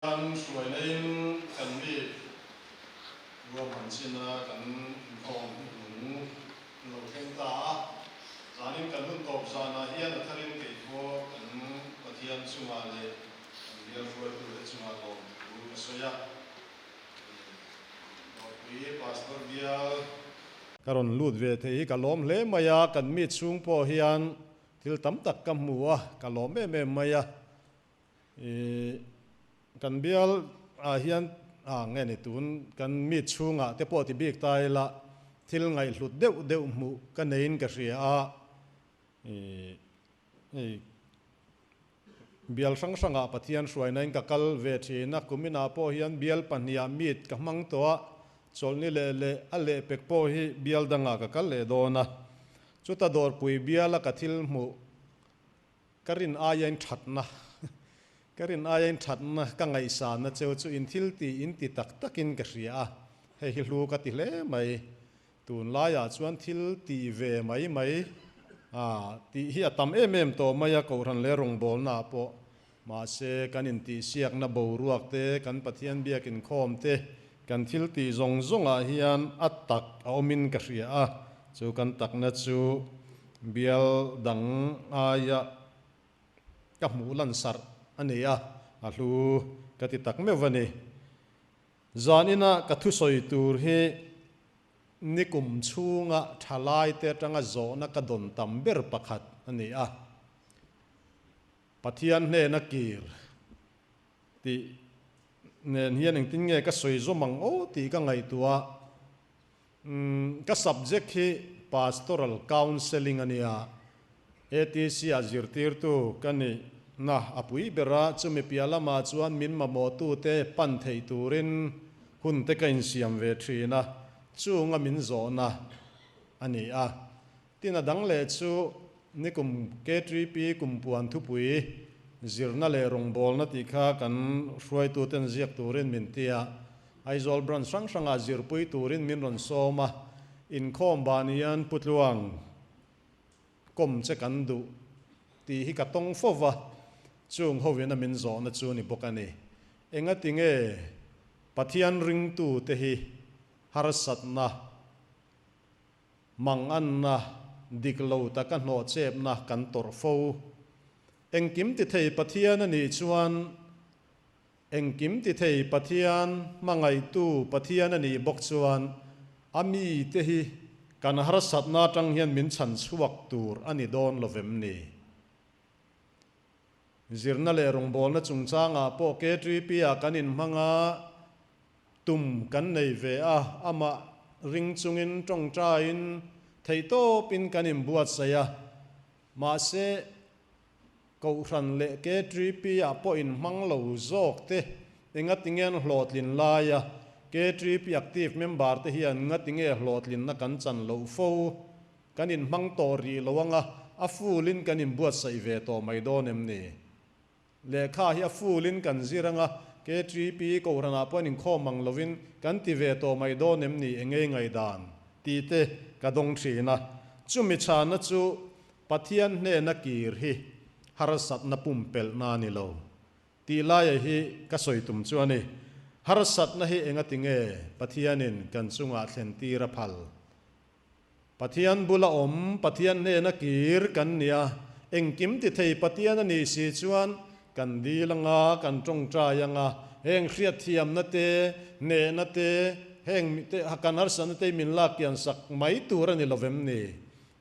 Kan hruaina in kan mi ruahman chin a kan inkhawm lung an lo thleng ta a. Zanin kan hun tawp zanah hian a tharin kei pawh kan Pathian chungah leh kan bial hruaitute chungah lawmthu ka sawi a. Lawmpui Pastor Bial. Ka rawn lut ve thei hi ka lawm hle mai a, kan mi chhung pawh hian thil tam tak ka hmu a, ka lawm em em mai a. Ih kan bial ah hian ah nge ni tun kan mi chhungah te pawh ti bik ta ila thil ngaihhlut deuh deuh hmuh ka neiin ka hria a, ih hei bial hrang hrangah Pathian hruainain ka kal ve thin a, kuminah pawh hian bial pahniha meet ka hmang tawh a, chawlhni leh leh a lehpek pawh hi bial dangah ka kal leh dawn a, chuta dawrpui biala ka thil hmuh Ka rin aiain thatna, ka rin aiain thatna ka ngaihsanna cheu chu in thil tih in ti tak takin ka hria a, hei hi hlu ka ti hle mai. Tunlaiah chuan thil tih ve mai mai a tih hi a tam em em tawh mai a, Kohhran leh rawngbawlnaah pawh. Mahse, kan intihsiakna boruak te, kan Pathian biak inkhawm te, kan thil tih zawng zawngah hian a tak a awmin ka hria a, chu kan takna chu Bial dang aia ka hmuh lan sarh a ni a, a hlu ka ti tak meuh a ni. Zanina ka thusawi tur hi nikum chhunga thalaite atanga zawhna ka dawn tam ber pakhat a ni a. Pathian hnena kir tih nen hian engtin nge ka sawi zawm ang aw tih ka ngaihtuah. Ka subject hi Pastoral Counselling a nia, ATC ah zirtirtu ka nih na a pui ber a, chumi piah lamah chuan min mamawhtute pan theih turin hun te ka insiam ve thin a, chunga min zawhna a ni a. Tin a dang leh chu nikum KTP kumpuan thupui zirna leh rawngbawlna tih kha kan hruaituten ziak turin min ti a, Aizawl branch hrang hrangah zirpui turin min rawn sawm a, inkhawm ban hian Pu Tluang kawm che kan duh tih hi ka tawng fo va, chung hovin a min zawhna chu ni bawk a ni. Engati nge Pathian ringtute hi harsatna, manganna, dik lo taka hnawhchepna kan tawrh fo? Engkim tithei Pathian a nih chuan Engkim ti thei Pathian, hmangaihtu Pathian a nih bawk chuan a mite hi kan harsatna atang hian min chhan chhuak tur a ni dawn lo vem ni? Zirna leh rawngbawlna chungchangah pawh KTP ah kan inhmang a, tum kan nei ve a, amah ring chungin tawngtaiin theihtawpin kan inbuatsaih a, mahse, Kohhran leh KTP ah pawh inhmang lo zawk te engatinge an hlawhtlin laia KTP active member te hian ngatinge hlawhtlinna kan chan loh fo? Kan inhmang tawh rih lo anga a full in kan inbuatsaih ve tawh mai dawn em ni? Lehkha hi a full in kan zir anga KTP Kohhran ah pawh an inkhawm ang lovin kan ti ve tawh mai dawn em ni engei ngaihdan tih te ka dawng thin a. Chumi chhana chu Pathian hnena kir hi harsatna pumpelhna a ni lo tih laia hi ka sawi tum chu a ni. Harsatna hi engati nge Pathianin kan chungah thlen tir a phal? Pathian bula awm, Pathian hnena kir kan ni a, engkim ti thei Pathian a nih si chuan kan dil anga, kan tawngtai anga, heng hriatthiamna te, hnehna te, heng te kan harsatna te hi min lak kian sak mai tur a ni lovem ni?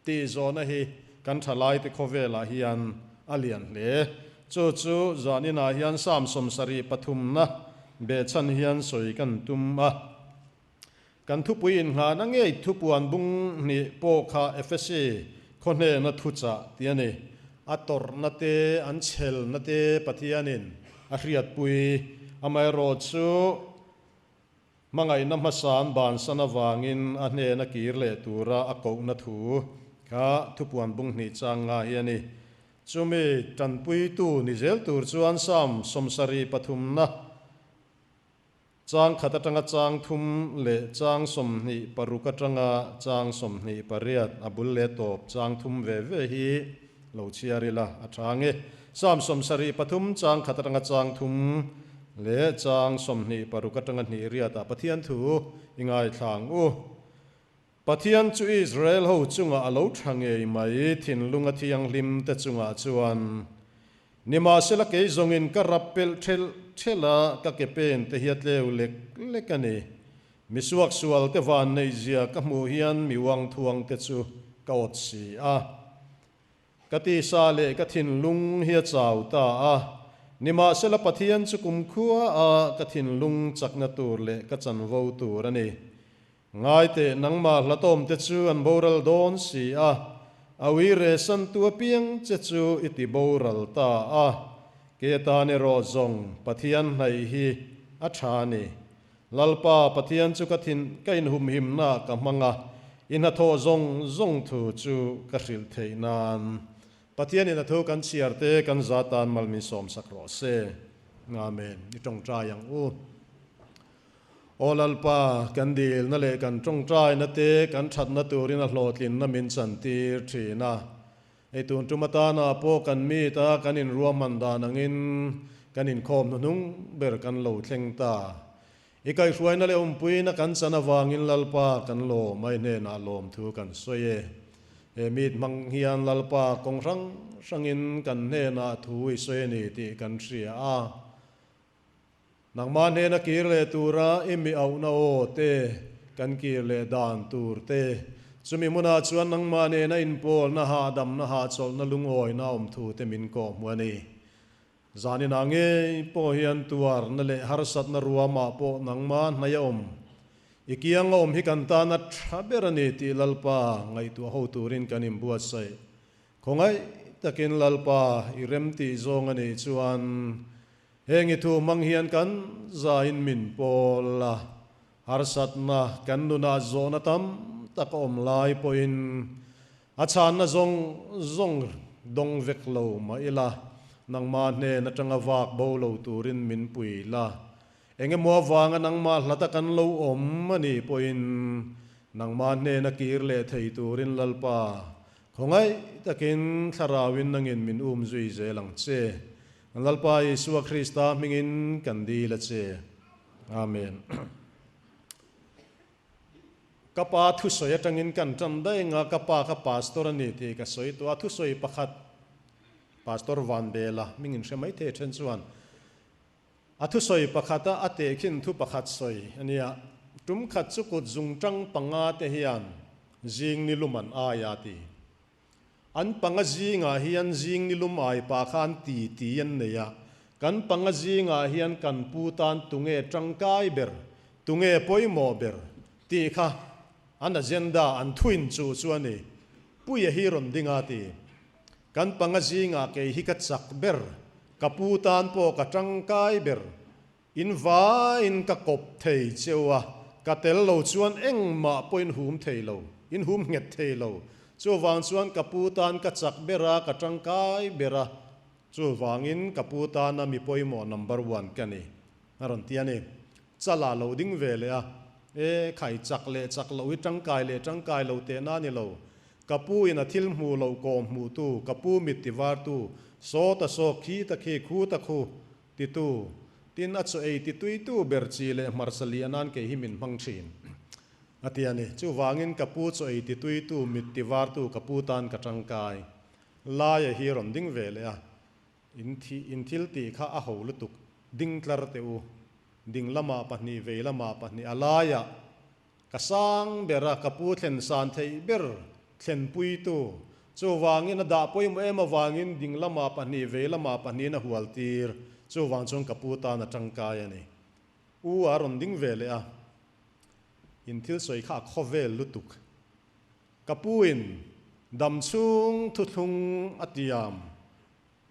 Tih zawhna hi kan thalaite khawvelah hian a lian hle. Chu chu zaninah hian Psalm sawmsarih pathumna behchhan hian sawi kan tum a. Kan thupui innghahna ngei thupuan bung hnih pawh kha Efesi khaw hnena thuchah tih a ni. A tawrhna te, an chhelna te Pathianin a hriatpui. Amaherawhchu, Hmangaihna hmasa an bansan avangin a hnena kir leh tura a kohna thu kha thupuan bung hnih chang nga hi a ni. Chumi tanpuitu ni zel tur chuan Psalm 73 na chang khat atanga chang thum leh chang 26 atanga chang 28 a bul leh tawp chang thum ve ve hi lo chhiar ila a tha nge. Psalm 73 chang khat atanga chang thum Leh chang 26 atanga hnih riatah Pathian thu i ngaithla ang u. Pathian chu Israel ho chungah a lo tha ngei mai, thinlung a thianghlim te chungah chuan. Nimahsela kei zawngin ka rap pelh thelh thelh a, ka ke pen te hi a tleu lek lek a ni. Mi suaksual te van neihzia ka hmuh hian mi uangthuang te chu ka awt si a. Ka tisa leh ka thinlung hi a chau ta a, nimahsela Pathian chu kumkhua a ka thinlung chakna tur leh ka chanvo tur a ni. Ngaiteh nangmah hlatawmte chu an boral dawn si a, a ui rehsantu apiang che chu i ti boral ta a, ke tan erawh zawng Pathian hnaih hi a tha a ni. Lalpa Pathian chu ka thin ka inhumhimna ka hmang a, i hnathawh zawng zawng thu chu ka hrilh theih nan Pathianin a thu kan chhiar te kan za tan mal min sawmsak rawh se. Amen. I tawngtai ang u. Aw Lalpa, kan dilna leh kan tawngtaina te kan thatna turin a hlawhtlinna min chantir thin a. Hei tun tum atana pawh kan meet a kan inruahman dan angin kan inkhawm hnuhnung ber kan lo thleng ta. I kaihhruaina leh awmpuina kan chan avangin Lalpa kan lawm a, i hnenah lawmthu kan sawi e. He meet hmang hian Lalpa kawng hrang hrangin kan hnenah thu i sawi a ni tih kan hria a. Nangmah hnena kir leh tura i mi auhna aw te, kan kir leh dan tur te, chumi hmunah chuan nangmah nena inpawlna, hahdamna, hahchawlhna, lungawina awm thu te min kawh hmu a ni. Zaninah ngei pawh hian tuarna leh harsatna ruamah pawh nangmah hnaih a awm. I kianga awm hi kan tana tha ber a ni tih Lalpa ngaihtuah ho turin kan inbuatsaih. Khawngaih takin Lalpa i remtih zawng a nih chuan Heng i thu hmang hian kan zain min pawl a, harsatna kan nunah zawhna tam tak a awm lai pawhin a chhanna zawng zawng dawng vek lo mah ila, nangmah hnen atanga vak bo lo turin min pui la. Engemaw avanga nangmah hlata kan lo awm a nih pawhin nangmah hnena kir leh thei turin Lalpa khawngaih takin thlarauin nangin min um zui zel ang che. Lalpa Isua Krista hmingin kan dil a che. Amen. Ka pa thusawi atangin kan tan daih nga, ka pa kha pastor a ni tih ka sawi tawh a, thusawi pakhat Pastor Vanbela hmingin hre mai thei then chuan a thusawi pakhata a tehkhin thu pakhat sawi a nia, tum khat chu kut zungtang panga te hian zing ni lum an ai a ti. An panga zingah hian zing ni lum ai pah khan ti ti an nei a, kan panga zingah hian kan pu tan tunge tangkai ber, tunge pawimawh ber tih kha an agenda an thuin chu chu a ni. Puia hi rawn ding a ti. Kan panga zingah kei hi ka chak ber, ka pu tan pawh ka tangkai ber, in vaiin ka kawp thei cheu a, ka tel lo chuan engmah pawh in hum thei lo, in hum nghet thei lo. Chuvang chuan ka pu tan ka chak ber a, ka tangkai ber a, chuvangin ka pu tana mi pawimawh number one ka ni, a rawn ti a ni. Chala lo ding ve leh a, E, khai chak leh chak loh hi tangkai leh tangkai lo tehna a ni lo. Ka pu in a thil hmuh loh kawm hmuhtu, ka pu mit tivartu, saw ta saw, khi ta khi, khu ta khu, Titu, tin a chaw ei tituitu ber chi leh hmarcha lian an kei hi min hmang thin, a ti a ni. Chuvangin ka pu chaw ei tituitu, mit tivartu ka pu tan ka tangkai. Laia hi rawn ding ve leh a, In thih, in thil tih kha a ho lutuk, ding tlar teh u. Ding lamah pahnih, vei lamah pahnih, a laiah Ka sang ber a, ka pu thlen san theih ber thlenpuitu. Chuvangin a dah pawimawh em avangin ding lamah pahnih, vei lamah pahnihin a hual tir. Chuvang chuan ka pu tan a tangkai a ni. U a rawn ding ve leh a, In thil sawi kha a khawvel lutuk. Ka puin damchhung thuthlung a tiam.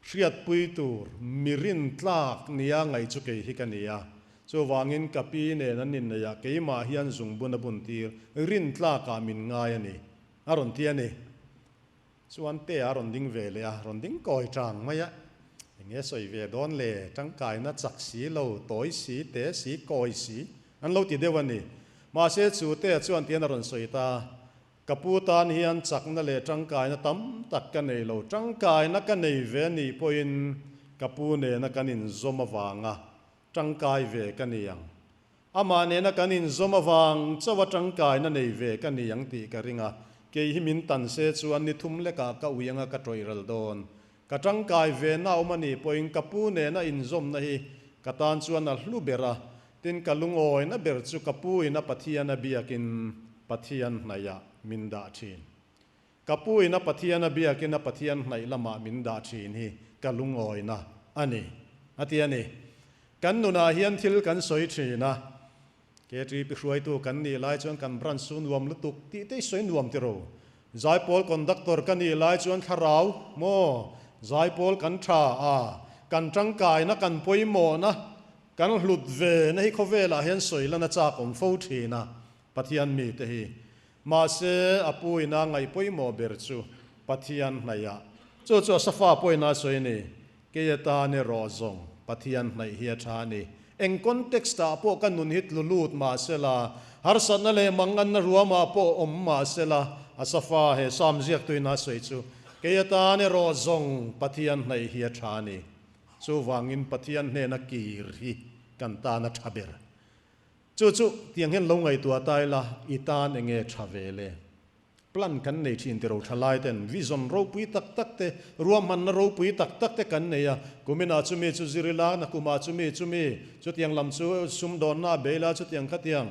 Hriatpui tur mi rintlak nia ngaih chu kei hi ka ni a, chuvangin ka pi nen an inneih ah keimah hian zungbun a bun tir rintlakah min ngai a ni, a rawn ti a ni. Chuan Tea a rawn ding ve leh a, rawn ding kawi tang mai a, enge sawi ve dawn le, tangkaina chak si lo, tawi si, te si, kawi si an lo ti deuh a ni. Mahse chu Tea chuan tian a rawn sawi ta. Ka pu tan hian chakna leh tangkaina tam tak ka nei lo. Tangkaina ka nei ve a nih pawhin ka pu nena kan inzawm avanga tangkai ve ka ni ang. Amah nena kan inzawm avang chauha tangkaina nei ve ka ni ang tih ka ring a, kei hi min tan se chuan ni thum lekah ka ui anga ka tawih ral dawn. Ka tangkai ve na awm a nih pawhin ka pu nena inzawmna hi ka tan chuan a hlu ber a, tin ka lungawina ber chu ka pu in a Pathian a biakin Pathian hnaihah min dah thin. Ka pu in a Pathian a biakin a Pathian hnaih lamah min dah thin hi ka lungawina a ni, a ti a ni. Kan nunah hian thil kan sawi thin a, KTP hruaitu kan nih lai chuan kan branch chu nuam lutuk tih te i sawi nuam tiro. Zaipawl conductor ka nih lai chuan thlarau maw zaipawl kan tha a, kan tangkaina kan pawimawhna kan hlut ve na hi khawvelah hian sawi lan a chak awm fo thin a, Pathian mite hi. Mahse a pu ina ngaih pawimawh ber chu Pathian hnaihah chu chu a safa pawina a sawi a ni. Kei atan erawh zawng Pathian hnaih hi a tha a ni. Eng context ah pawh ka nun hi tlu lut mah sela, harsatna leh manganna ruamah pawh awm mah sela, a safa he Psalm ziaktuin a sawi chu, Kei atan erawh zawng Pathian hnaih hi a tha a ni. Chuvangin Pathian hnena kir hi kan tan a tha ber. Chu chu tiang hian lo ngaihtuah ta ila, i tan enge tha ve le? Plan kan nei thin tiro thalai ten vision ropui tak tak te, ruahmanna ropui tak tak te kan nei a, kuminah chumi chu zir ila, nakumah chumi chumi, chutiang lam chu sumdawnna a bei la, chutiang khatiang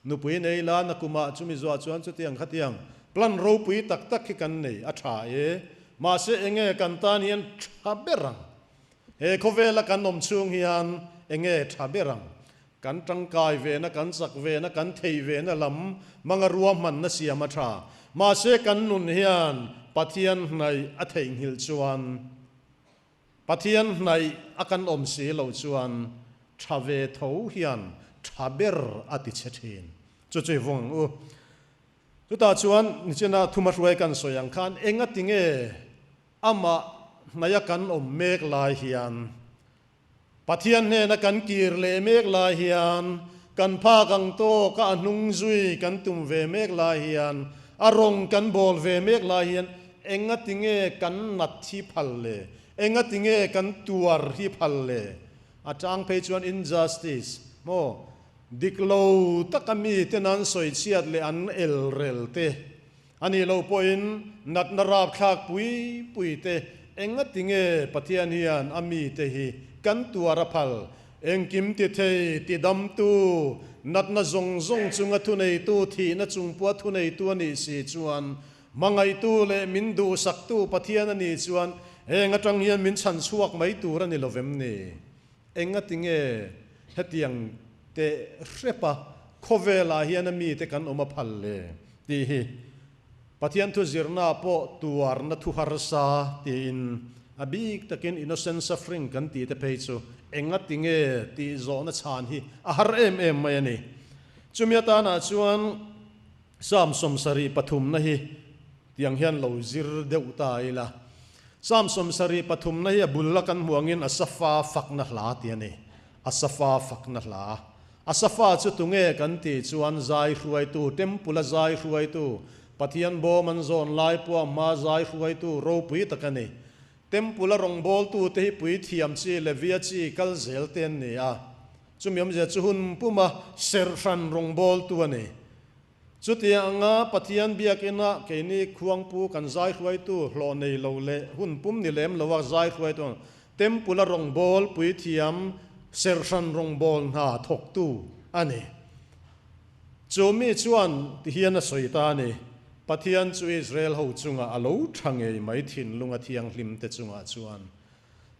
nupui nei ila, nakumah chumi zuah chuan chutiang khatiang plan ropui tak tak hi kan nei a tha e. Mahse enge kan tan hian tha ber ang? He khawvela kan awm chhung hian enge tha ber ang? Kan tangkai vena, kan chak vena, kan thei vena lam hmanga ruahmanna siam a tha. Mahse kan nun hian Pathian hnaih a theihnghilh chuan, Pathian hnaih a kan awm si loh chuan tha ve tho hian tha ber a ti che thin. Chu chu i vawng ang u. Chutah chuan nichina thuma hruai kan sawi ang khan enga tinge Amah hnaia kan awm mek lai hian, Pathian hnena kan kir leh mek lai hian, kan phak ang tawka a hnung zui kan tum ve mek lai hian, a rawng kan bawl ve mek lai hian engatinge kan nat hi phal le? Engatinge kan tuar hi phal le? A tang phei chuan injustice maw? Dik lo taka miten an sawichhiat leh an elrel te A nih loh pawhin natna rapthlak pui pui te engati nge Pathian hian a mite hi kan tuar a phal? Engkim ti thei, ti damtu, natna zawng zawng chunga thuneitu, thihna chung pawha thuneitu a nih si chuan, hmangaihtu leh min duhsaktu Pathian a nih chuan heng atang hian min chhan chhuak mai tur a ni lovem ni? Engati nge hetiang teh hrepa khawvelah hian a mite kan awm a phal le? Tih hi Pathian thu zirna pawh tuarna thu harsa tiin a bik takin innocent suffering kan tih te phei chu engati nge tih zawhna chhan hi a har em em mai a ni. Chumi atanah chuan Psalm 73na hi tiang hian lo zir deuh ta ila. Psalm 73na hi a bul a kan hmuh angin Asafa fakna hla tih a ni. Asafa fakna hla. Asafa chu tunge kan tih chuan zai hruaitu, Temple a zai hruaitu, Pathian bawm an zawn lai pawh a hma zai hruaitu ropui tak a ni. Temple a rawngbawltute hi puithiam chi, Levia chi kal zel te an ni a. Chumi awmzia chu hun puma serhran rawngbawltu a ni. Chutianga Pathian biakina keini khuangpu kan zai hruaitu hlawh nei lo leh hun pum ni lem loa zai hruaitu Temple a rawngbâwl puithiam serhran rawngbâwl hna thawktu a ni. Chu mi chuan ti hian a sawi ta a ni, Pathian chu Israel ho chungah a lo tha ngei mai thinlunga thianghlimte chungah chuan.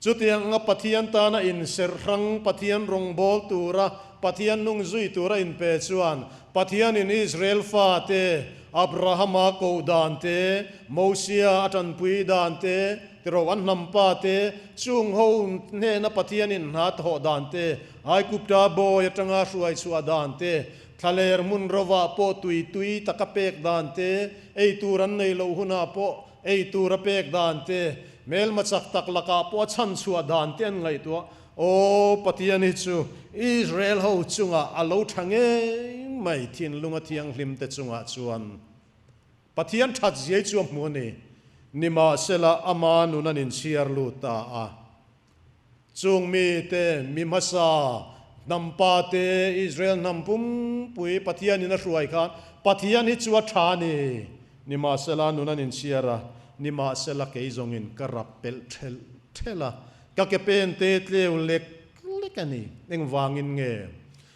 Chutiang anga Pathian tana inserhrang, Pathian rawngbâwl tura, Pathian nung zui tura inpe chuan, Pathianin Israel fate, Abrahama koh dan te, Mosia a tanpui dan te, tiraw an hnam pa te, chung ho hnena Pathianin hna thawh dan te, Aigupta bawi atanga hruai chhuah dan te, thlaler hmun rovah pawh tui tui taka pek dan te, ei tur an nei loh hunah pawh Ei tur a pek dan te, hmelma chak tak lakah pawh a chhan chhuah dan te an ngaihtuah. Aw Pathian hi chu Israel ho chungah a lo tha ngei mai, thinlunga thianghlim te chungah chuan Pathian that ziai chu a hmu a ni. Nimahsela ama nun an inchhiar lut ta a. Chung mite, mi hmasa, hnam pa te, Israel hnam pumpui Pathianin a hruai khan Pathian hi chu a tha a ni. Nimahsela nun an inchhiar a, nimahsela kei zawngin ka rap pelh thelh thelh a, ka ke pen te tleu lek lek a ni. Engvangin nge?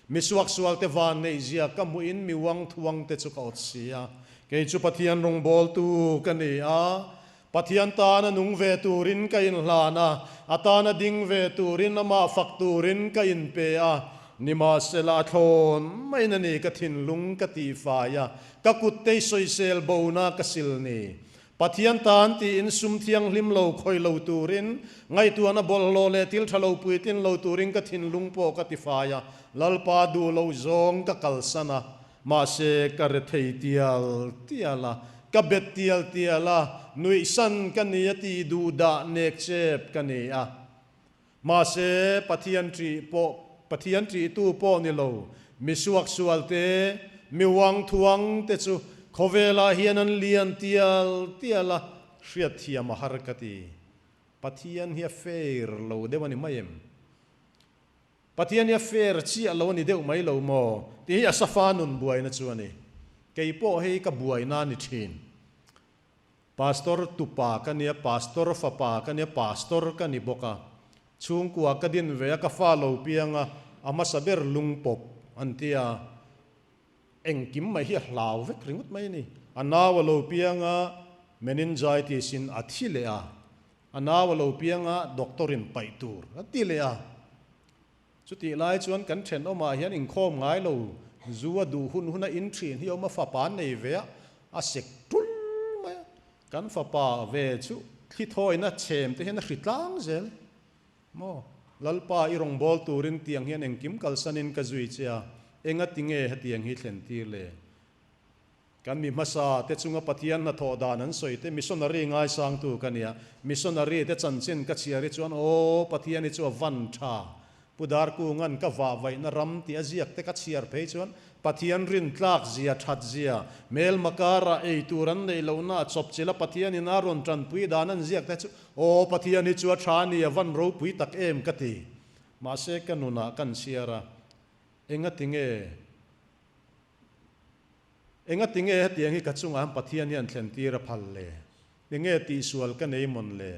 Mi suaksualte van neihzia ka hmuhin mi uangthuangte chu ka awt si a. Kei chu Pathian rawngbawltu ka ni a, Pathian tana nung ve turin ka inhlan a, a tana ding ve turin amah fak turin ka inpe a. Nimahsela a thlawn maiin a ni ka thinlung ka tihfai a, ka kuttei sawisel bona ka sil ni. Pathian tan tiin sum thianghlim lo khawih lo turin, ngaihtuahna bawlhhlawh leh thil tha lo puitlin lo turin ka thinlung pawh ka tifai a, Lalpa duh loh zawng ka kalsan a, mahse ka rethei tial tial a, ka bet tial tial a, nuihsan ka ni a tih duh dah nek chep ka ni a. Mahse, Pathian ṭih pawh, Pathian ṭihtu pawh ni lo, mi suaksual te, mi uangthuang te chu khawvelah hian an lian tial tial a, hriatthiam a har ka ti. Pathian hi a fair lo deuh a ni mai em? Pathian hi a fair chiah lo a ni deuh mai lo maw? Tih hi Asafa nun buaina chu a ni. Kei pawh hei ka buaina a ni ṭhin. Pastor tupa ka nia, Pastor fapa ka nia, Pastor ka ni bawk a. Chhungkua ka din ve a, ka fa lo piang a, a hmasa ber lung pawp an ti a. Engkim mai hi a hlau vek ringawt mai a ni. A nau a lo piang a, meningitis in a thi leh a. A nau a lo piang a, doctor in paih tur a ti leh a. Chutih lai chuan kan thenawmah hian inkhawm ngai lo, zu a duh hun huna in thin hi a awm a, fapa an nei ve a, a sek tul mai a. Kan fapa ve chu thli thawina chhem te hian a hri tlang zel maw? Lalpa i rawngbâwl turin tiang hian engkim kalsanin ka zui che a, engati nge hetiang hi thlen tir le? Kan mi hmasa te chunga Pathian hnathawh dan an sawi te missionary ngaisangtu ka nia. Missionary te chanchin ka chhiar hi chuan aw Pathian hi chu a van tha. Pu Darkunga'n ka vah vaihna ram tih a ziak te ka chhiar phei chuan Pathian rintlak zia that zia, hmelma karah ei tur an neih lohna a chawpchilh a Pathianin a rawn tanpui dan an ziak te chu aw Pathian hi chu a tha a ni a van ropui tak em ka ti. Mahse ka nunah kan chhiar a, engatinge? Engati nge hetiang hi ka chungah hian Pathian hian thlen tir a phal le? Enge tihsual ka nei mawn le?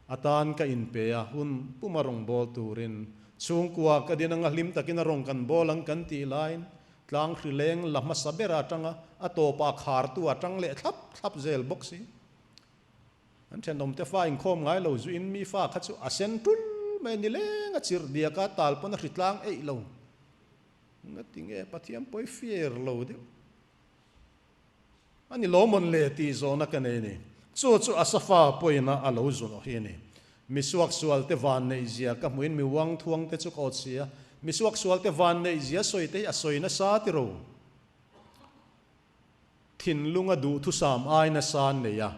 A tan ka inpe a, hun puma rawn bawl turin chhungkua ka din anga hlim takin a rawn kan bawl ang kan tih laiin tlang hri leng la hmasa ber a tang a, a tawpah khartu a tang leh thlap thlap zel bawk si. An thenawmte fa inkhawm ngai lo zuin mi fa kha chu a sen tul mai a ni leng a, chirh diak a, tal pawn a hri tlang eih lo. Ngatinge Pathian pawi fir lo deuh a ni lo mawn le tih zawhna ka nei a ni. Chu chu Asafa pawina a lo zawh hi a ni. Mi suaksualte van neihzia ka hmuhin mi uangthuangte chu ka awt si a, mi suaksualte van neihzia sawi te hi a sawi nasa tiro. Thinlunga duhthusam ai nasa an nei a.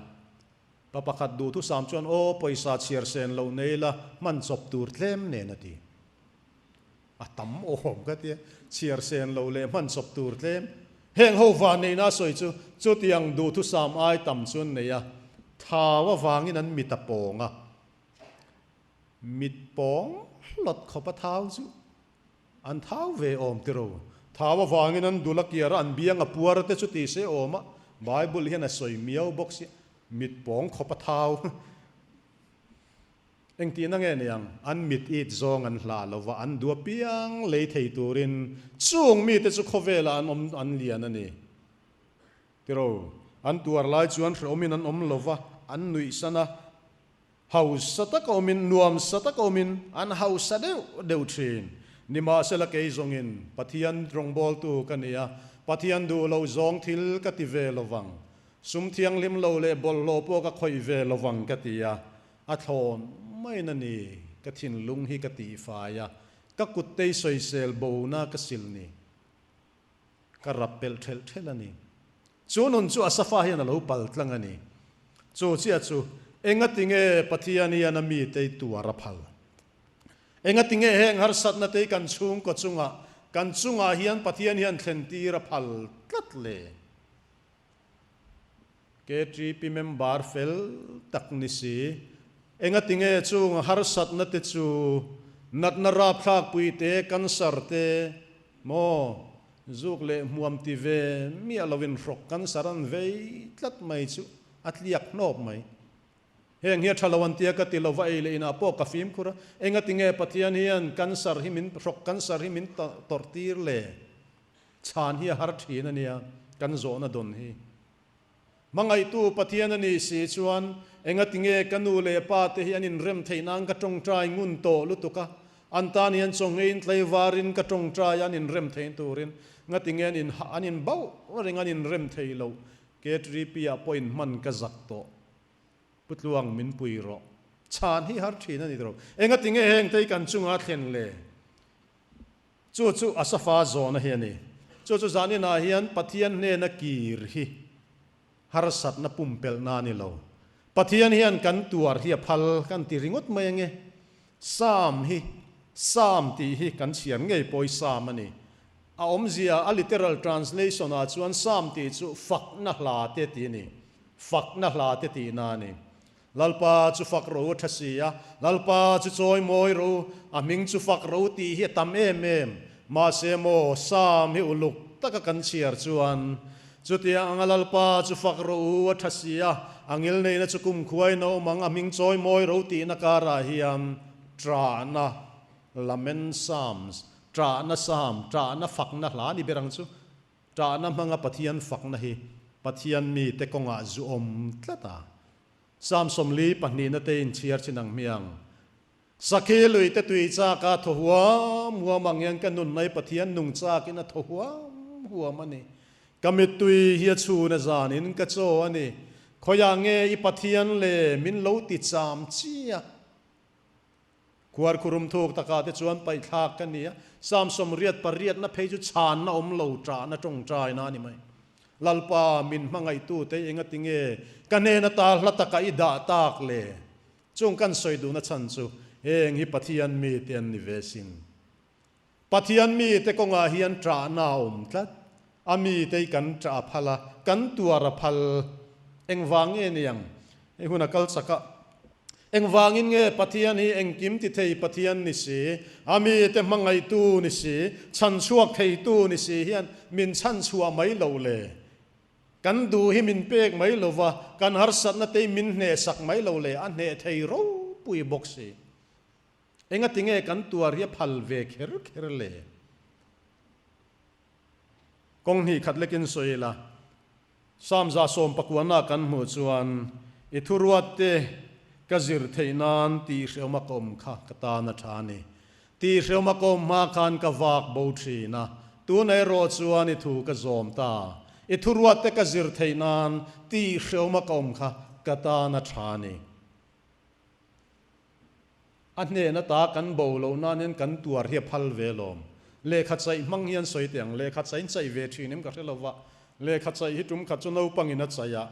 Pa pakhat duhthusam chuan aw pawisa chhiar sen loh nei la hman chawp tur tlem nen a ti. A tam awm ka tia, chhiar sen lo leh hman chawp tur tlem. Heng ho van neihna a sawi chu chutiang duhthusam ai tam chu an nei a, thau avangin an mit a pawng a. Mit pawng hlawt khawp a thau chu an thau ve awm tiro. Thau avangin an dul a kiar a, an biang a puar te chu ti se awm a, Bible hian a sawi miau bawk sia, mit pawng khawp a thau. Engtihna nge ni ang? An mit it zawng an hlah lo va, an duh apiang lei thei turin chung mite chu khawvelah an awm an lian a ni. Tiro, an tuar lai chuan hrehawmin an awm lo va, an nuihsan a, hausa taka awmin, nuamsa taka awmin an hausa deuh deuh thin. Nimahsela kei zawngin Pathian rawngbawltu ka ni a, Pathian duh loh zawng thil ka ti ve lo vang. Sum thianghlim lo leh bawlhhlawh pawh ka khawih ve lo vang ka ti a. A thlawn maiin a ni, ka thinlung hi ka tihfai a, ka kuttei sawisel bona ka sil ni. Ka rap pelh thelh thelh a ni. Chu nun chu Asafa hian a lo pal tlang a ni. Chu chiah chu engatinge Pathian hian a mitei tuar a phal? Engatinge heng harsatna te hi kan chhungkaw chungah, kan chungah hian Pathian hian thlentir a phal tlat le? KTP member fel tak ni si. Engatinge chung harsatna te chu natna rapthlakpui te, cancer te, maw, zuk leh hmuam ti ve miah loin hrawk cancer an vei tlat mai chu a tliak hnawp mai. Heng hi a tha lo an tia ka ti lo va ei leh inah pawh ka fimkhur a, engatinge Pathian hian cancer hi min hrawk cancer hi min tawrh tir le? Chhan hi a har thin a nia kan zawhna dawn hi. Hmangaihtu Pathian a nih si chuan engatinge ka nu leh pa te hi an inrem theih nan ka tawngtai ngun tawh lutuk a, an tan hian chawngeiin tlaivarin ka tawngtai a an inrem theih turin ngatinge an in an inbauh reng an inrem thei lo KTP ah pawh inhman ka zak tawh. Pu Tluang min pui rawh. Chhan hi har thin a ni tawh. Engatinge heng te hi kan chunga thlen le? Chu chu Asafa zawhna hi a ni. Chu chu zaninah hian Pathian hnena kir hi harsatna pumpelhna a ni lo. Pathian hian kan tuar hi a phal kan ti ringawt mai ange. Psalm hi Psalm tih hi kan chhiar ngei pawh hi Psalm a ni. A awmzia a literal translation ah chuan Psalm tih chu fakna hla te tih a ni. Fakna hla te tihna a ni. Lalpa chu fak ro a tha si a, Lalpa chu chawi mawi ro, a hming chu fak ro tih hi a tam em em. Mahse maw, Psalm hi uluk taka kan chhiar chuan, Chutia anga Lalpa chu fak ro u a tha si a, a ngilneihna chu kumkhuain a awm ang, a hming chawi mawi ro tihna karah hian ṭahna, Lament Psalms, ṭahna Psalm, ṭahna fakna hla ni ber ang chu. Ṭahna hmanga Pathian fakna hi Pathian mite kawngah zu awm tlat a. Psalm 42 te inchhiar chin ang hmiang. Sakhi lui te tui chak a thaw huam huam ang hian ka nun mai Pathian nung chakin a thaw huam huam a ni. Ka mittui hi a chhun a zanin ka chaw a ni. Khawiah nge i Pathian le min lo ti cham chi a? Khuarkhurum thuk takah te chuan paihthlak ka ni a, Psalm 88 phei chu chhanna awm lo ṭahna ṭawngṭaina a ni mai. Lalpa, min hmangaihtute engati nge ka hnena ta hla taka i dah tak le? Chung kan sawi duhna chhan chu heng hi Pathian mite an ni ve sin. Pathian mite kawngah hian ṭahna a awm tlat. A mite hi kan ṭah a phal a, kan tuar a phal. Engvang nge ni ang? Hei hun a kal chak a. Engvangin nge Pathian hi engkim ti thei Pathian ni si, a mite hmangaihtu ni si, chhanchhuak theitu ni si hian min chhanchhuah mai lo le? Kan duh hi min pek mai lo va, kan harsatna te hi min hnehsak mai lo le? A hneh thei ropui bawk si. Engati nge kan tuar hi a phal ve kher kher le? Kawng hnih khat lekin sawi ila, Psalm 19 kan hmuh chuan, I thuruat te ka zir theih nan tih hrehawm a ka awm kha ka tan a tha a ni. Tih hrehawm a ka awm hma khan ka vak bo thin a, tunah erawh chuan i thu ka zawm ta. I thuruat te ka zir theih nan tih hrehawm a ka awm kha ka tan a tha a ni. A hnen ata kan bo loh nan hian kan tuar hi a phal ve lawm. Lehkha chaih hmang hian sawi teh ang, lehkha chaih in chaih ve thin em ka hre lo va, lehkha chaih hi tum khat chu naupangin a chaih a,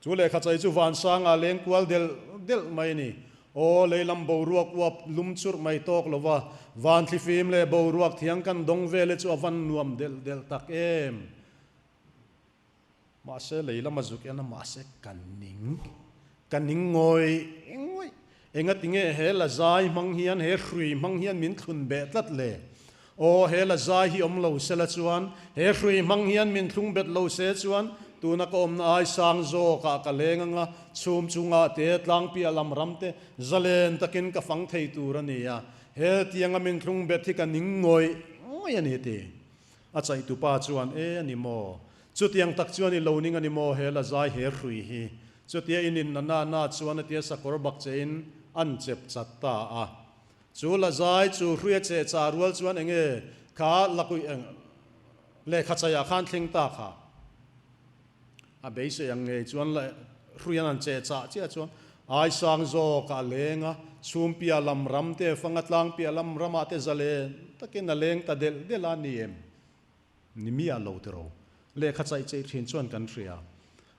chu lehkha chaih chu vansangah leng kual delh delh mai a ni. Aw, leilam boruak uap lum churh mai tawk lo va, van thlifim leh boruak thiang kan dawng vel hi chu a van nuam delh delh tak em. Mahse lei lama zuk en a mahse ka ning, ka ning ngawih ngawih. Engati nge he la zai hmang hian, he hrui hmang hian min thlun beh tlat le? Aw, he la zai hi awm lo sela chuan, he hrui hmang hian min thlung bet lo se chuan, tuna ka awmna ai sang zawkah ka leng anga, chhum chungah te, tlangpiah lam ram te, zalen takin ka fang thei tur a ni a. He tianga min thlung bet hi ka ning ngawih ngawih a ni ti. A chaihtupa chuan, E, a ni maw? Chutiang tak chuan i lo ning a ni maw he la zai he hrui hi? Chutia i ninna na na chuan a tia sakawr bak chein an chep chat ta a. Chu la zai chu hrui a cheh chah rual chuan enge kha lakui eng lehkha chaiah khan thleng ta kha? A beisei ang ngei chuan la hrui an han cheh chah chiah chuan ai sang zawk a leng a, chhum piah lam ram te fanga tlang piah lam ramah te zalen takin a leng ta delh delh a ni em? Ni miah lo tiro. Lehkha chaih cheih thin chuan kan hria.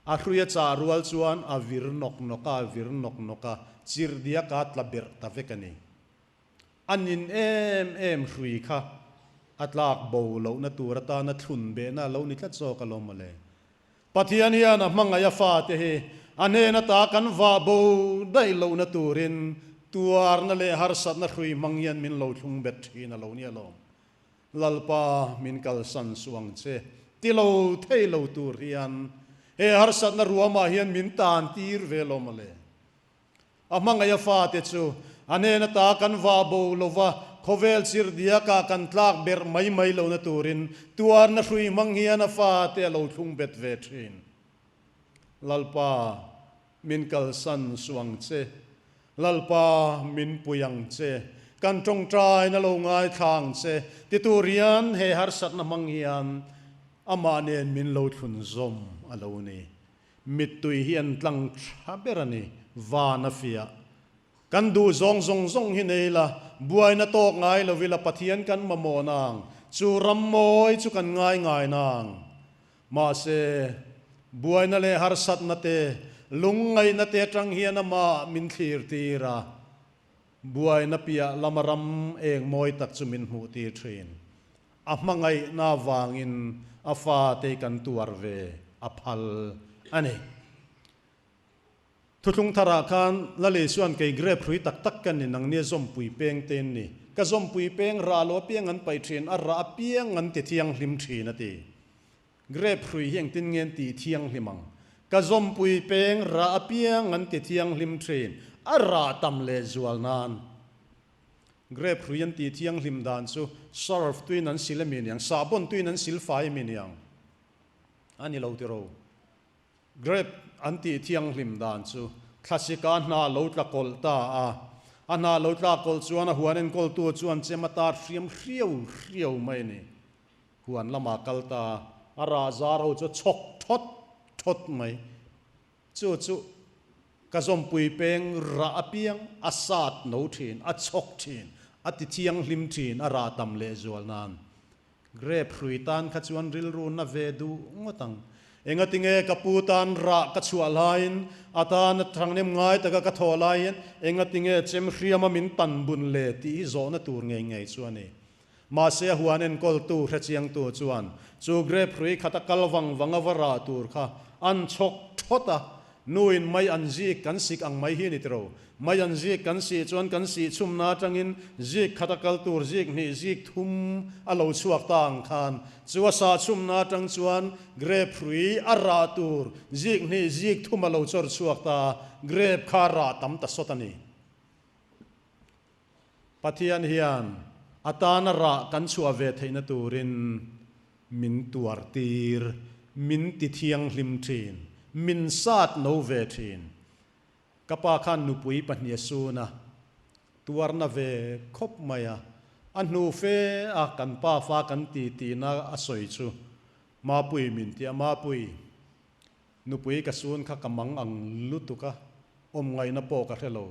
A hrui a chah rual chuan a vir nawk nawk a, a vir nawk nawk a, chirhdiak a tla berh ta vek a ni. A nin em em hrui kha a tlak bo lohna tur atana thlun behna a lo ni tlat zawk alawm mawle. Pathian hian a hmangaih a fate hi A hnen ata kan vah bo daih lohna turin tuarna leh harsatna hrui hmang hian min lo thlung bet thin a lo nia lawm. Lalpa min kalsan suh ang che ti lo thei lo tur hian he harsatna ruamah hian min tan tir ve lo mawle. A hmangaih a fate chu a hnen ata kan vah bo lova khawvel chirdiakah kan tlak berh mai mai lohna turin tuarna hrui hmang hian a fate a lo thlung bet ve thin. Lalpa, min kalsan suh ang che. Lalpa, min pui ang che. Kan tawngtaina lo ngaithla ang che. Ti tur hian he harsatna hmang hian amah nen min lo thlun zawm a lo ni. Mittui hi an tlang tha ber a ni, van a fiah. Kan duh zawng zawng zawng hi nei la, buaina tawk ngai lo ila Pathian kan mamawh nang, chu ram mawi chu kan ngai ngai nang. Mahse, buaina leh harsatna te, lungngaihna te atang hian amah min thlir tir a, buaina piah lama ram eng mawi tak chu min hmuh tir thin. A hmangaihna avangin a fate kan tuar ve a phal a ni. Thuthlung tharah khan Lal Isua'n kei grep hrui tak tak ka ni, nangnia zawmpui peng te in ni. Ka zawmpui peng rah lo apiang an paih thin, a rah apiang an ti thianghlim thin a ti. Grep hrui hi engtin nge an tih thianghlim ang? Ka zawmpui peng rah apiang an ti thianghlim thin, a rah tam leh zual nan. Grep hrui an tih thianghlim dan chu surf tuin an sil emi niang, sahbawn tuin an sil fai emi niang a ni lo tiro. Grape an tih thianghlim dan chu thlasika hna lo tla kawlh ta a, a hna lo tla kawlh chuan a huan enkawltu chuan chem a tar hriam hriau hriau mai a ni. Huan lamah kal ta a, rah zar ho chu a chhawk thawt thawt mai. Chu chu ka zawmpui peng rah apiang a sat no thin, a chhawk thin, a ti thianghlim thin a rah tam lehzual nan. Grape hrui tan kha chuan rilru na ve duh ngawt ang. Engatinge ka pu tan rah ka chhuah laiin, a tan a thangnem ngai taka ka thawh laiin engatinge chem hriama min tan bun le tih hi zawhna tur ngei ngei chu a ni. Mahse a huan enkawltu hrechiangtu chuan chu grape hrui khata kal vang vang a va rah tur kha an chhawk thawt a, Nuin mai an zik kan sik ang mai hi a ni tiro. Mai an zik kan sih chuan kan sih chhumna atangin zik khat a kal tur zik hnih zik thum a lo chhuak ta ang khan chu a sah chhumna atang chuan grape hrui a rah tur zik hnih zik thum a lo chawr chhuak ta a, grape kha a rah tam ta sawt a ni. Pathian hian a tana rah kan chhuah ve theihna turin min tuar tir, min ti thianghlim thin, min sat no ve thin. Ka pa khan nupui pahnih a sun a, tuarna ve khawp mai a, a hnu fe a kan pa fa kan ti tihna a sawi chu Mapui min ti a, Mapui, nupui ka sun kha ka mang ang lutuk a, awm ngaihna pawh ka hre lo.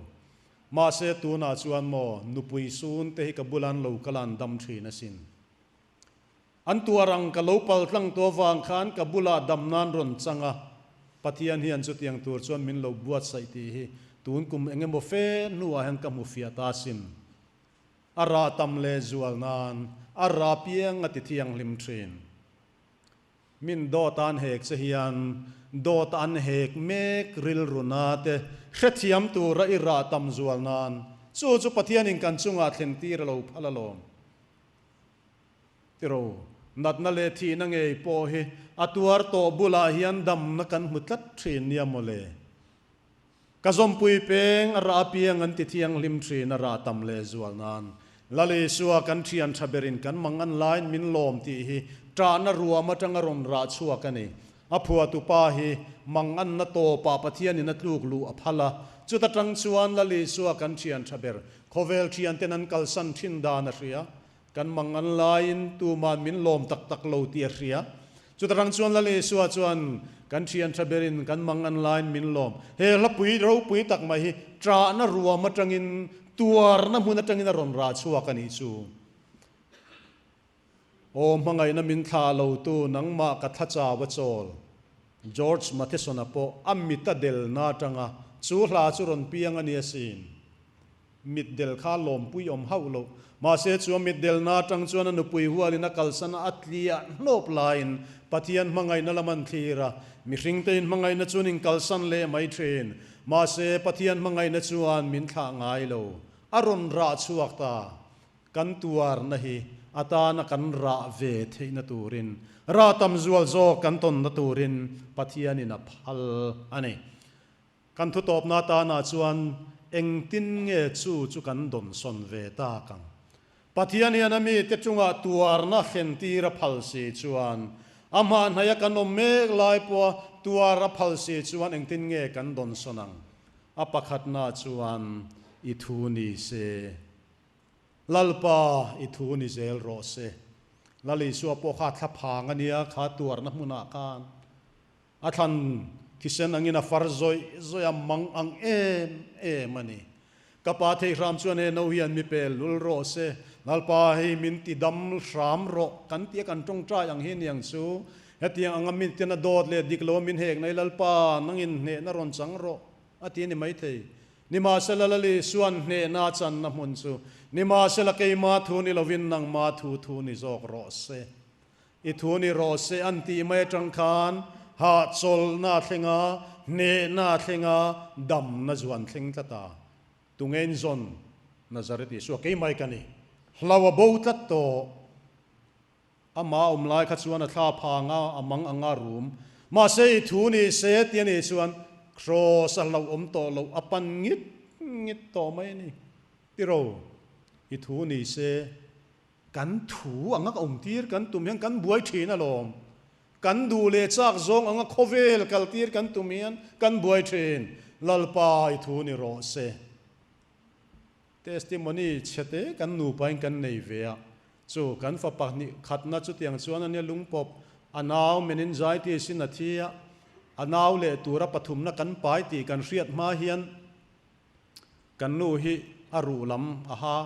Mahse tunah chuan maw nupui sun te hi ka bula an lo kal a an dam thin asin. An tuar ang ka lo pal tlang tu avang khan ka bulah dam nan rawn chang a, Pathian hian chutiang tur chuan min lo buatsaih tih hi tun kum eng emaw fe hnuah hian ka hmu fiah ta asin. A rah tam leh zual nan a rah piang a ti thianghlim thin. Min dawt an hek che hian dawt an hek mek rilru na te hrethiam tura i rah tam zual nan chu chu Pathianin kan chungah thlen tir a lo phal alawm. Tiro, natna leh thihna ngei pawh hi a tuar tawh bulah hian damna kan hmu tlat thin nia mawle. Ka zawmpui peng a rah apiang an ti thianghlim thin a rah tam leh zual nan. Lal Isua kan thian tha berin kan mang an laiin min lawm tih hi ṭahna ruam aṭanga rawn rah chhuak a ni. A phuatu pa hi mang anna tawpah Pathianin a tluk luh a phal a, chuta ṭang chuan Lal Isua kan thian tha ber khawvel thianten an kalsan thin dan a hria. Kan mang an laiin tuman min lawm tak tak lo tih a hria. Chuta rang chuan Lal Isua chuan kan thian tha berin kan mang an laiin min lawm. He hlapui ropui tak mai hi ṭahna ruam aṭangin, tuarna hmun aṭangin a rawn rah chhuak a nih chu. Aw hmangaihna min thlah lotu nangmah ka thla chau a chawl. George Matheson-a pawh a mit a delna aṭanga chu hla chu rawn piang a ni asin. Mitdel kha lawmpui awm hauh lo. Mahse chu a mitdelna atang chuan a nupui hualin a kalsan a, a tliah hnawp laiin Pathian hmangaihna lam an thlir a, mihringte in hmangaihna chuan in kalsan leh mai thin. Mahse Pathian hmangaihna chuan min thlah ngai lo. A rawn rah chhuak ta. Kan tuarna hi atana kan rah ve theihna turin, rah tam zual zawk kan tawnna turin Pathianin a phal a ni. Kan thutawpna atana chuan engtin nge chu chu kan dawnsawn ve tak ang? Pathian hian a mite chungah tuarna thlentir a phal si chuan, a hmahhnaia kan awm mek lai pawha tuar a phal si chuan engtin nge kan dawnsawn ang? A pakhatna chuan i thu ni se. Lalpa, i thu ni zel rawh se. Lal Isua pawh kha thla phang a nia, kha tuarna hmunah khan a thlan thisen angin a far zawih zawih a, mang ang em em a ni. Ka pa thei hram chuan he no hian mi pel lul rawh se, Lalpa hei min ti dam hram rawh kan tia kan tawngtai ang hi niang chu. Hetiang anga min tina dawt leh dik lo a min hek nai Lalpa, nangin hnehna rawn chang rawh a ti a ni maithei. Nimahsela Lali suan hnehna channa hmun chu nimahsela keima thu ni lovin nangma thu thu ni zawk rawh se. I thu ni rawh se an tih mai atang khan hahchawlhna a thleng a, hnehna a thleng a, damna zuan thleng tlat a. Tunge in zawn Nazareth Isua keimai ka ni. Hlau a bo tlat tawh. Amah awm lai kha chuan a thla phang a, a mang anga rum. Mahse i thu ni se ti a nih chuan Kraws a hlauhawm tawh loh a pan ngit ngit tawh mai a ni. Tiro, i thu ni se kan thu anga ka awm tir kan tum hian kan buai thin alawm. Kan duh leh chak zawng anga khawvel kal tir kan tum hian kan buai thin. Lalpa i thu ni rawh se. Testimony chhete kan nupain kan nei ve a, chu kan fapa hnih khatna chutiang chuan ania lungpawp a nau meningitis in a thi a, a nau leh tura pathumna kan pai tih kan hriat hma hian kan nu hi a ruh lam a ha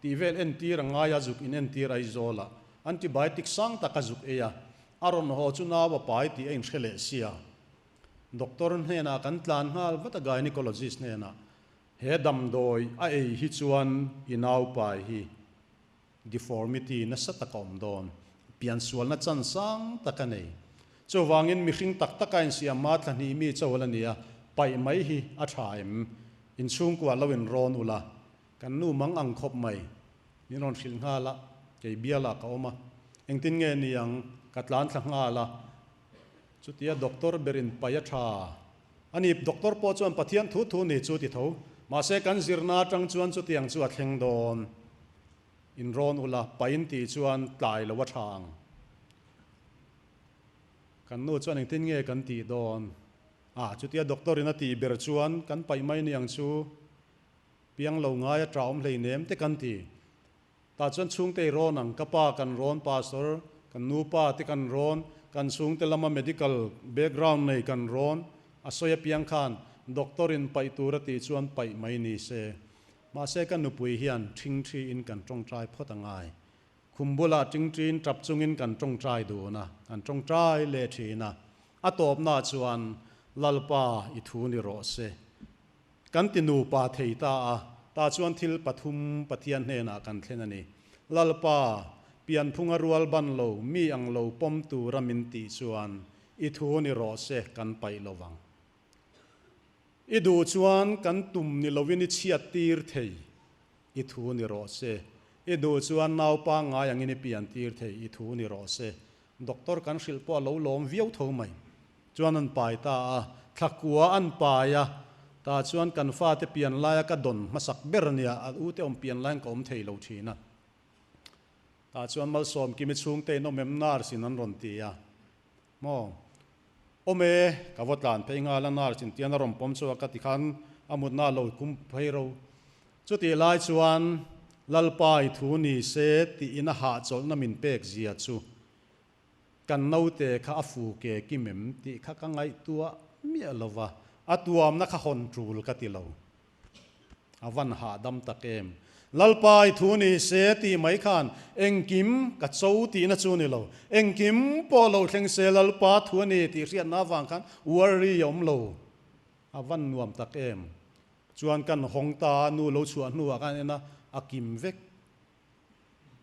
tih vel entir a ngai a, zuk in entir Aizawl ah antibiotic sang tak a zuk ei a, a rawn haw chu nau a pai tih a inhre leh sia. Doctor hnenah kan tlan nghal vat a gynecologist hnenah. He damdawi a ei hi chuan i naupai hi deformity nasa tak a awm dawn, piansualna chan sang tak a nei. Chuvangin mihring tak taka insiam hma thla hnih mi chawl a nia, paih mai hi a tha em? Inchhungkua lo inrawn ula, kan nu mang ang khawp mai. Min rawn hrilh nghal a, kei bialah ka awm a, engtin nge ni ang, ka tlan thla nghal a, chutia doctor berin paih a tha. A ni, doctor pawh chuan Pathian thu thu ni chu ti tho. Mahse kan zirna atang chuan chutiang chu a thleng dawn. Inrawn ula, pain tih chuan tlai lo a tha ang. Kan nu chuan engtin nge kan tih dawn? Ah, chutia doctor in a tih ber chuan kan paih mai ni ang chu. Piang lo ngai a tah awm hleinem te kan ti. Tah chuan chhungte i rawn ang, ka pa kan rawn, pastor, kan nupa te kan rawn, kan chhungte lama medical background nei kan rawn, a sawi apiang khan doctor in paih tur a tih chuan paih mai ni se. Mahse ka nupui hian ṭhingṭhi in kan ṭawngṭai phawt a ngai. Khum bulah ṭingṭiin ṭap chungin kan ṭawngṭai dun a, kan ṭawngṭai leh ṭhin a. A tawpnaah chuan Lalpa i thu ni rawh se. Kan ti nupa thei ta a, tah chuan thil pathum Pathian hnenah kan thlen a ni. Lalpa, pianphunga rual ban lo, mi ang lo pawm tura min tih chuan i thu ni rawh se kan paih lo vang. I duh chuan kan tum ni loin i chhiat tir thei, i thu ni rawh se. I duh chuan nau pangngai angin i pian tir thei, i thu ni rawh se. Doctor kan hrilh pawh a lo lawm viau tho mai. Chuan an pai ta a, thlakua an pai a, tah chuan kan fate pian laia ka dawn hmasak ber a nia, a ute awm pian laiin ka awm thei lo thin a. Tah chuan Malsawmkimi chhungte in awm em nurse in an rawn ti a, Maw? Awm e, ka va tlan phei nghal a nurse in tian a rawn pawm chhuak a tikhan a mutna a lo kum phei ro. Chutih lai chuan Lalpa i thu ni se tiin a hahchawlhna min pek zia chu kan naute kha a fu ke kim em tih kha ka ngaihtuah miah lo va, a tuamna kha hawn tul ka ti lo. A van hahdam tak em. Lalpa i thu ni se tih mai khan engkim ka cho tihna chu ni lo. Engkim pawh lo thleng se Lalpa thu a ni tih hriatna avang khan worry a awm lo. A van nuam tak em. Chuan kan hawng ta a, nu lo chhuah hnuah khan en a, a kim vek.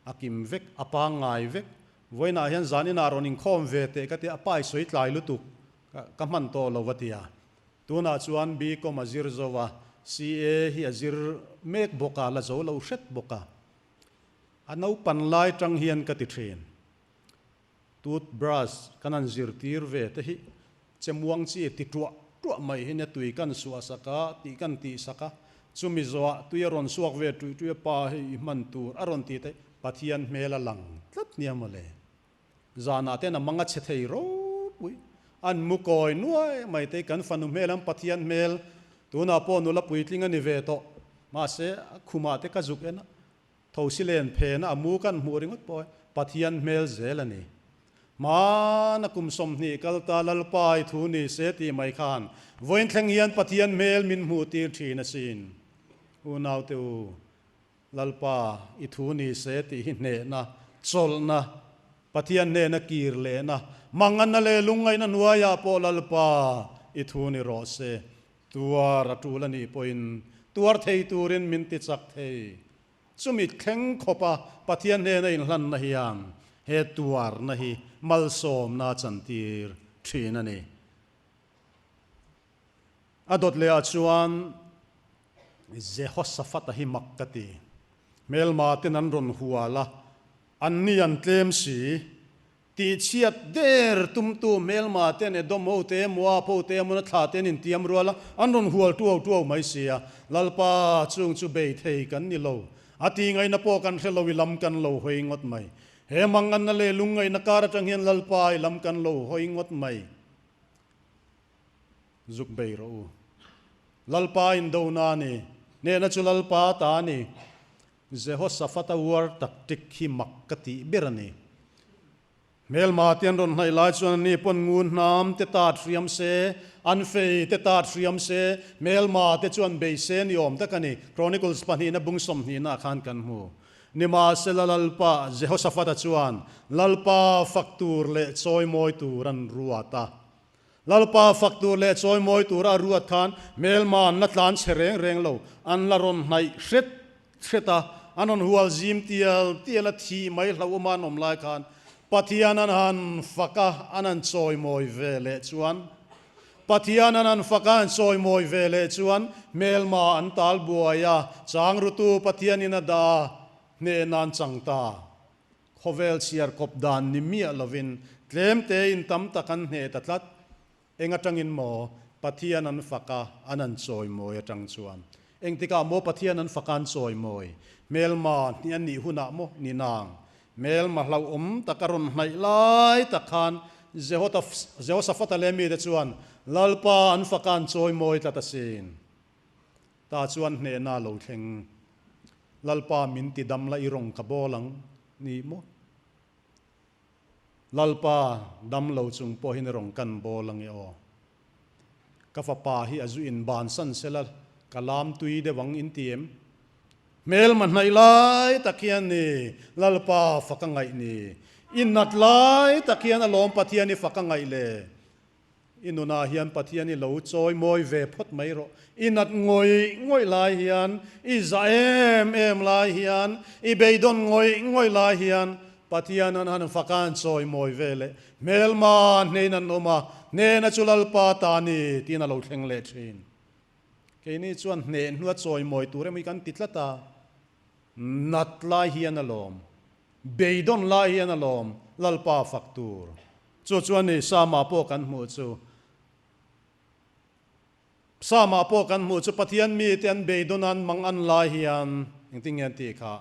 A kim vek, a pangngai vek. Vawiinah hian zaninah rawn inkhawm ve teh ka tia, a pa i sawi tlai lutuk, ka hman tawh lo a ti a. Tunah chuan BCom a zir zo a, CA hi a zir mek bawk a, la zo lo hret bawk a. A naupan lai tang hian ka ti thin. Tooth brush kan han zirtir ve te hi che muang chi ti tuah tuah mai hi nia tui kan suah sak a tih kan tih sak a, chumi zawhah tui a rawn suak ve tuih tuih a pa hei i hman tur a rawn ti te Pathian hmel a lang tlat nia mawle. Zanah ten a mang a che thei ropui an mu kawi nuai mai te kan fanu hmel an Pathian hmel tunah pawh nula puitling a ni ve tawh mahse a khumah te ka zuk en a Thosi len phena a mu kan hmuh ringawt pawh hi Pathian hmel zel a ni. Hmana kum 20 kal ta Lalpa i thu ni se tih mai khan vawiin thleng hian Pathian hmel min hmuh tir thin asin. Unaute u, Lalpa i thu ni se tih hi hnehna, chawlhna, Pathian hnena kir lehna, manganna leh lungngaihna hnuaiah pawh Lalpa i thu ni rawh se. Tuar a tul a nih pawhin tuar thei turin min ti chak thei. Chumi thleng khawpa Pathian hnena inhlanna hian he tuarna hi malsawmna a chantir thin a ni. A dawt lehah chuan Jehoshaphat-a hi mak ka ti. Hmelma ten an rawn hual a, anni an tlem si. Tihchhiat der tumtu hmelma ten Edom ho te, Moab ho te, Amona thla te an intiam rual a, an rawn hual tuau tuau mai si a. Lalpa chung chu bei thei kan ni lo. A tihngaihna pawh kan hre lo i lam kan lo hawi ngawt mai. He manganna leh lungngaihna kar atang hian Lalpa i lam kan lo hawi ngawt mai. Zuk bei rawh u. Lalpa indona a ni. Hnehna chu Lalpa ta a ni. Jehoshaphat-a war tactic hi mak ka tih ber a ni. Hmelma te an rawn hnaih lai chuan ani pawn ngun hnam te tat hriam se, an fei te tat hriam se, hmelma te chuan bei se ni awm tak a ni, Chronicles pahnihna bung sawmhnihna ah khan kan hmu. Nimahsela Lalpa Jehoshaphat-a chuan Lalpa fak tur leh chawimawi tur an ruat a. Lalpa fak tur leh chawimawi tura a ruat khan hmelma an la tlan chhe reng reng lo, an la rawn hnaih hret hret a, an rawn hual zim tial tial a, thih mai hlauhawma an awm lai khan Pathian an han fak a, an han chawimawi ve leh chuan Pathian an han fak a, an chawimawi ve leh chuan hmelma an tal buai a, chang rutu Pathianin a dah a, hnehna an chang ta. Khawvel chhiar kawp dan ni miah lovin tlem tein tam tak an hneh ta tlat. Eng atangin maw Pathian an fak a, an an chawimawi atang chuan. Engtikah maw Pathian an fak a an chawimawi? Hmelma hnih a nih hunah maw ni nang? Hmelma hlauhawm tak a rawn hnaih lai tak khan Jehoshaphat-a leh mite chuan Lalpa an fak a an chawimawi tlat asin. Ta chuan hnehna lo thleng. Lalpa min ti dam la i rawng ka bawl ang ni maw? Lalpa dam lo chung pawh hian i rawng kan bawl ang e aw. Ka fapa hi a zu in bansan sela ka lam tui deuh ang in ti em? Hmelma hnaih lai tak hian ni Lalpa fak a ngaih ni. I nat lai tak hian alawm Pathian i fak a ngaih le. I nunah hian Pathian i lo chawi mawi ve phawt mai rawh. I nat ngawih ngawih lai hian, i za em em lai hian, i beidawn ngawih ngawih lai hian Pathian an han fak a an chawi mawi ve leh. Hmelma hnein an awm a, hnena chu Lalpa ta ni tiin a lo thleng leh thin. Keini chuan hneh hnua chawi mawi tur emaw hi kan ti tlat a, nat lai hian alawm, beidawn lai hian alawm Lalpa fak tur. Chu chuan ni Sama pawh kan hmuh chu Sama pawh kan hmuh chu Pathian mite an beidawn an mang an lai hian engtin nge an tih kha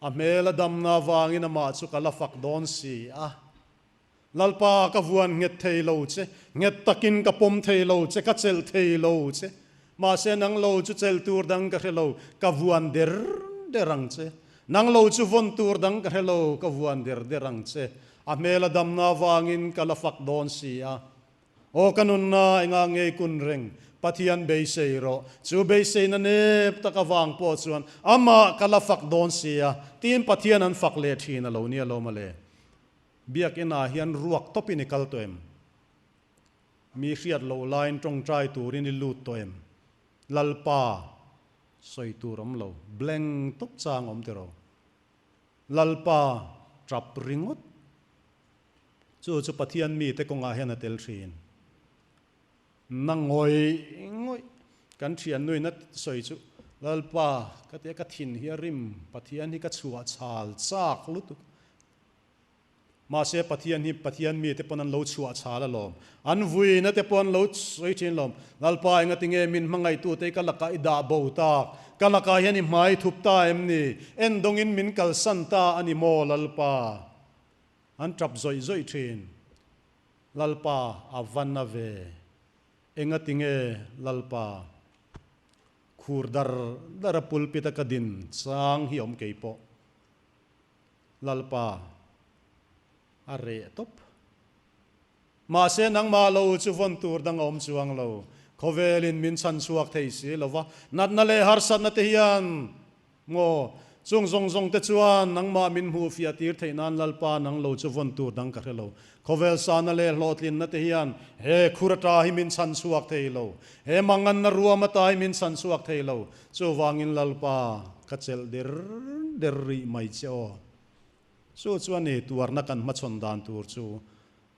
a hmel a damna avangin amah chu ka la fak dawn si a. Lalpa ka vuan nghet thei lo che, nghet takin ka pawm thei lo che, ka chelh thei lo che. Mahse nang lo chu chelh tur dang ka hre lo, ka vuan der der ang che. Nang lo chu vawn tur dang ka hre lo, ka vuan der der ang che. A hmel a damna avangin ka la fak dawn si a. Aw ka nunna engah ngei kun reng, Pathian beisei rawh. Chu beiseina nep tak avang pawh chuan amah ka la fak dawn si a, tiin Pathian an fak leh thin a lo nia lo mawle. Biakinah hian ruak tawpin i kal tawh em? Mi hriat loh laiin tawngtai turin i lut tawh em? Lalpa sawi tur awm lo, blank tawp chang awm tiraw? Lalpa tap ringawt. Chu chu Pathian mite kawngah hian a tel thin. Na ngawih ngawih kan thian nuina sawi chu, Lalpa, ka tia ka thin hi a rim, Pathian hi ka chhuah chhal chak lutuk. Mahse Pathian hi Pathian mite pawn an lo chhuah chhal alawm. An vuina te pawh an lo sawi thin alawm. Lalpa engati nge min hmangaihtu te ka lakah i dah bo tak? Ka lakah hian i hmai thup ta em ni? En dawngin min kalsan ta a ni maw Lalpa? An tap zawih zawih thin. Lalpa a va na ve. Engati nge Lalpa khur dar dar a pulpit a ka din chang hi awm kei pawh. Lalpa a reh tawp. Mahse nangmah lo chu vawn tur dang a awm chuang lo. Khawvelin min chhan chhuak thei si lo va, natna leh harsatna te hian maw chung zawng zawng te chuan nangmah min hmuh fiah tir theih nan Lalpa nang lo chu vawn tur dang ka hre lo. Khawvel sana leh hlawhtlinna te hian he khur ata hi min chhan chhuak thei lo. He manganna ruam ata hi min chhan chhuak thei lo. Chuvangin Lalpa, ka chelh der der rih mai che aw. Chu chuan ni tuarna kan hmachhawn dan tur chu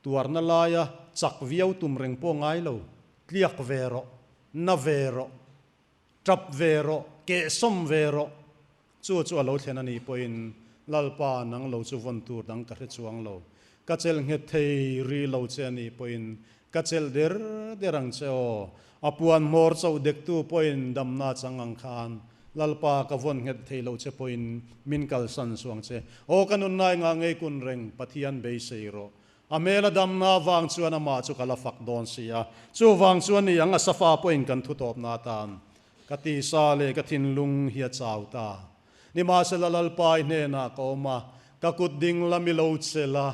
tuarna laia chak viau tum reng pawh ngai lo, tliak ve rawh, na ve rawh, tap ve rawh, kehsawm ve rawh. Chu chu a lo thlen a nih pawhin Lalpa nang lo chu vawn tur dang ka hre chuang lo. Ka chelh nghet thei rih lo che a nih pawhin ka chelh der der ang che aw. A puan hmawr chauh dektu pawhin damna chang ang khan Lalpa ka vawn nghet thei lo che pawhin min kalsan suang che. Aw ka nunnai ngah ngei kun reng Pathian beisei rawh. A hmel a damna avang chuan amah chu ka la fak dawn si a. Chuvang chuan ni ang a safa pawhin kan thu tawpna atan Ka tisa leh ka thinlung hi a chau ta. Nimahsela Lalpa i hnenah ka awm a, ka kut ding la mi lo che la.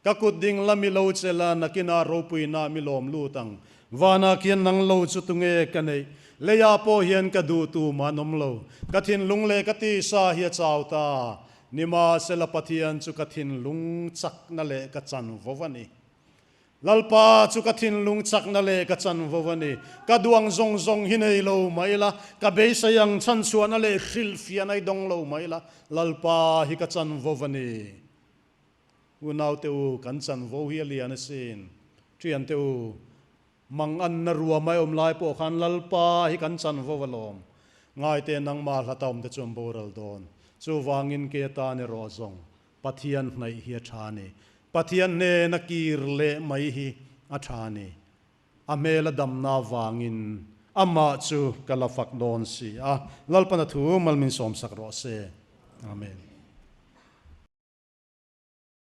Ka kut ding la mi lo che la, nakinah ropuinah mi lawm lut ang. Vanah khian nang lo chu tunge ka neih? Leiah pawh hian ka duh tu mah an awm lo. Ka thinlung leh ka tisa hi a chau ta. Nimahsela Pathian chu ka thinlung chakna leh ka chanvo a ni. Lalpa chu ka thinlung chakna leh ka chanvo a ni. Ka duang zawng zawng hi nei lo mah ila, ka beisei ang chhanchhuahna leh hrilhfiahna hi dawng lo mah ila, Lalpa hi ka chanvo a ni. Unaute u, kan chanvo hi a lian asin. Thiante u, manganna ruam a awm lai pawh khan Lalpa hi kan chanvo alawm. Ngaite nangmah hlata awmte chu an boral dawn. Chuvangin ke atan erawh zawng Pathian hnaih hi a tha a ni. Pathian hnena kir leh mai hi a tha a ni. A hmel a damna avangin amah chu ka la fak dawn si a. Lalpana thu mal min sawmsak rawh se. Amen.